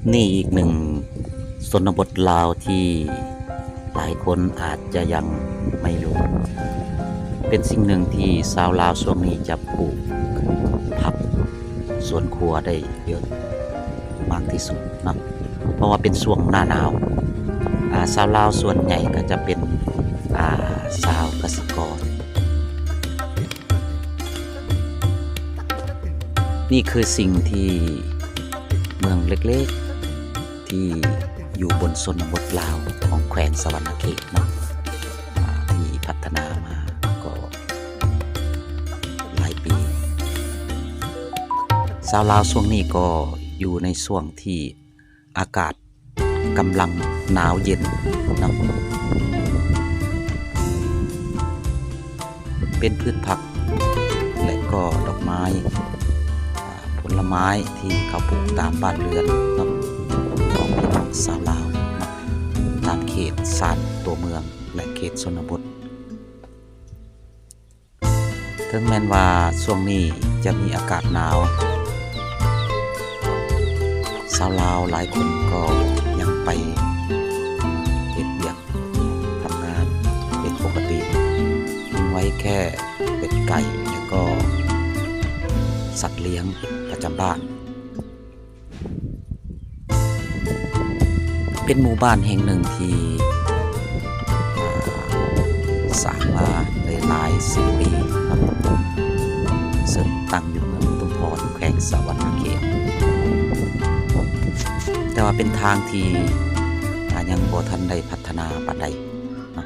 ນີ້ອີກໜຶ່ງຊົນນະບົດລາວທີ່ຫຼາຍຄົນອາດຈະຍັງໄມ່ຮູ້ ເປັນສິ່ງໜຶ່ງທີ່ຊາວລາວຊ່ວງນີ້ຈະປູກຜັກສວນຄົວໄດ້ເຍອະມາກທີ່ສຸດເນາະ ເພາະວ່າເປັນຊ່ວງໜ້າໜາວ. ອາ ຊາວລາວສ່ວນໃຫຍ່ກໍຈະເປັນ ອາ ຊາວກະສິກອນ. ນີ້ຄືສິ່ງທີ່ເມືອງເລັກໆ ທີ່ຢູ່ບົນຊົນນະບົດລາວຂອງແຂວງສະຫວັນນະເຂດເນາະ ອາ ທີ່ພັດທະນາມາກໍຫຼາຍປີ. ຊາວລາວຊ່ວງນີ້ກໍຢູ່ໃນຊ່ວງທີ່ ອາກາດກຳລັງໜາວເຢັນເນາະ ເປັນພືດຜັກ ແລະ ກໍດອກໄມ້ ອາ ຜົນລະໄມ້ທີ່ເຂົາປູກຕາມບ້ານເຮືອນເນາະ ຂອງພີ່ນ້ອງຊາວລາວເນາະ ຕາມເຂດຊານຕົວເມືອງ ແລະ ເຂດຊົນນະບົດ. ເຖິງແມ່ນວ່າຊ່ວງນີ້ຈະມີອາກາດໜາວ, ຊາວລາວຫຼາຍຄົນກໍຍັງໄປເຮັດວຽກທຳງານເປັນປົກກະຕິ, ເວັ້ນໄວ້ແຄ່ເປັດໄກ່ ແລະ ກໍສັດລ້ຽງປະຈຳບ້ານ. ເປັນໝູ່ບ້ານແຫ່ງໜຶ່ງທີ່ ອາ ສ້າງມາໄດ້ຫຼາຍສິບປີ, ເຊິ່ງຕັ້ງຢູ່ເມືອງອຸທຸມພອນ ແຂວງສະຫວັນນະເຂດ, ແຕ່ວ່າເປັນທາງທີ່ ອາ ຍັງບໍ່ທັນໄດ້ພັດທະນາປານໃດເນາະ.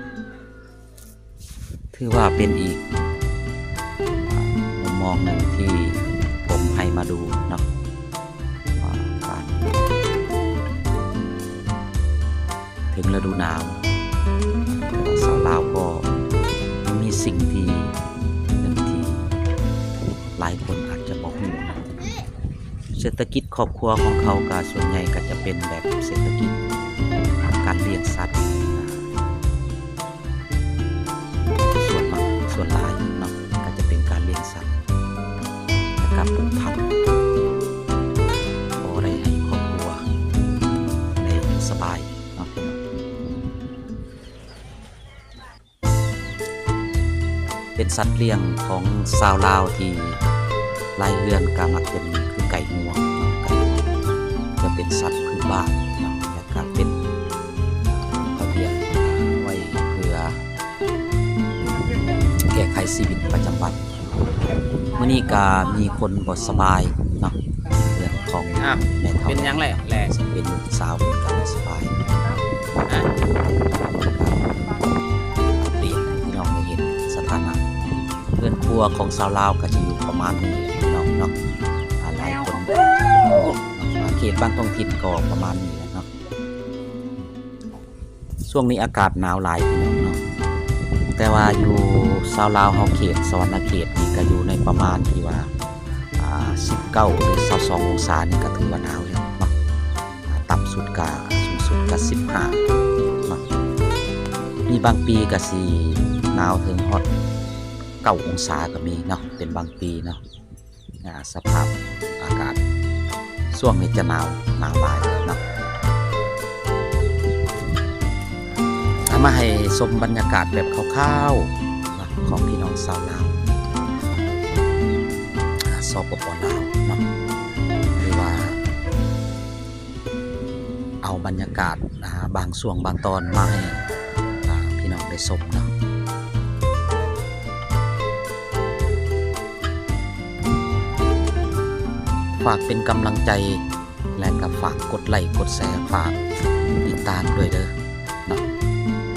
ຖືວ່າເປັນອີກ ອາ ມຸມມອງໜຶ່ງທີ່ຜົມໃຫ້ມາດູເນາະ ວ່າການ ເຖິງລະດູໜາວ ແຕ່ວ່າຊາວລາວກໍຍັງມີສິ່ງທີ່ ໜຶ່ງທີ່ຫຼາຍຄົນອາດຈະບໍ່ຮູ້. ເສດຖະກິດຄອບຄົວຂອງເຂົາກໍສ່ວນໃຫຍ່ກໍຈະເປັນແບບເສດຖະກິດການລ້ຽງສັດ ສ່ວນມາກ ສ່ວນຫຼາຍເນາະ ກໍຈະເປັນການລ້ຽງສັດ ແລະ ການປູກຜັກ ພໍໄດ້ໃຫ້ຄອບຄົວໄດ້ຢູ່ສະບາຍເນາະ. ເປັນສັດລ້ຽງຂອງຊາວລາວທີ່ຫຼາຍເຮືອນກໍມັກຈະມີ ຄືໄກ່ງວງເນາະ, ໄກ່ງວງຈະເປັນສັດພື້ນບ້ານເນາະ ແລະ ກໍເປັນ ເອົາລ້ຽງໄວ້ເພື່ອແກ້ໄຂຊີວິດປະຈຳວັນ. ມື້ນີ້ກະມີຄົນບໍ່ສະບາຍເນາະ ເລື່ອງຂອງ ອ້າວ ແມ່ເຖົ້າ ເປັນຫຍັງແຫຼະ ແລະ ເປັນສາວເພິ່ນກະບໍ່ສະບາຍ ອາ ອັບເດດໃຫ້ພີ່ນ້ອງໄດ້ເຫັນສະຖານະ ເຮືອນຄົວຂອງຊາວລາວກະຈະຢູ່ປະມານນີ້ແຫຼະ ພີ່ນ້ອງເນາະ ອາ ຫຼາຍຄົນ ເຂດບາງທ້ອງຖິ່ນກໍປະມານນີ້ແຫຼະເນາະ. ຊ່ວງນີ້ອາກາດໜາວຫຼາຍ ພີ່ນ້ອງເນາະ ແຕ່ວ່າຢູ່ຊາວລາວເຮົາເຂດສະຫວັນນະເຂດນີ້ກະຢູ່ໃນປະມານທີ່ວ່າ ອາ ສິບເກົ້າ ຫຼື ຊາວສອງອົງສານີ້ກະຖືວ່າໜາວແລ້ວເນາະ ອາ ຕ່ຳສຸດກະ ສູງສຸດກະສິບຫ້າເນາະ ມີບາງປີກະຊິໜາວເຖິງຮອດເກົ້າອົງສາກະມີເນາະ ເປັນບາງປີເນາະ. ອາ ສະພາບອາກາດຊ່ວງນີ້ຈະໜາວ ໜາວຫຼາຍເນາະ. ເອົາມາໃຫ້ຊົມບັນຍາກາດແບບຄ່າວໆເນາະ ຂອງພີ່ນ້ອງຊາວລາວ ອາ ສປປ ລາວເນາະ ຫຼືວ່າ ເອົາບັນຍາກາດ ອາ ບາງຊ່ວງບາງຕອນມາໃຫ້ ອາ ພີ່ນ້ອງໄດ້ຊົມເນາະ. ຝາກເປັນກຳລັງໃຈ ແລະ ກໍຝາກກົດໄລ້ກົດແຊ ຝາກຕິດຕາມດ້ວຍເດີເນາະ.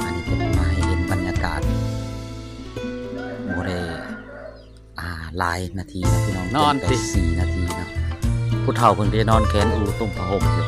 ອັນນີ້ກໍມາໃຫ້ເຫັນບັນຍາກາດ ບໍ່ໄດ້ ອາ ຫຼາຍນາທີນະພີ່ນ້ອງ ນອນຕິ ເປັນໄປສີ່ນາທີເນາະ. ຜູ້ເຖົ້າເພິ່ນໄປນອນແຂນອູ້ ຕຸ້ມຜ້າຫົ່ມຢູ່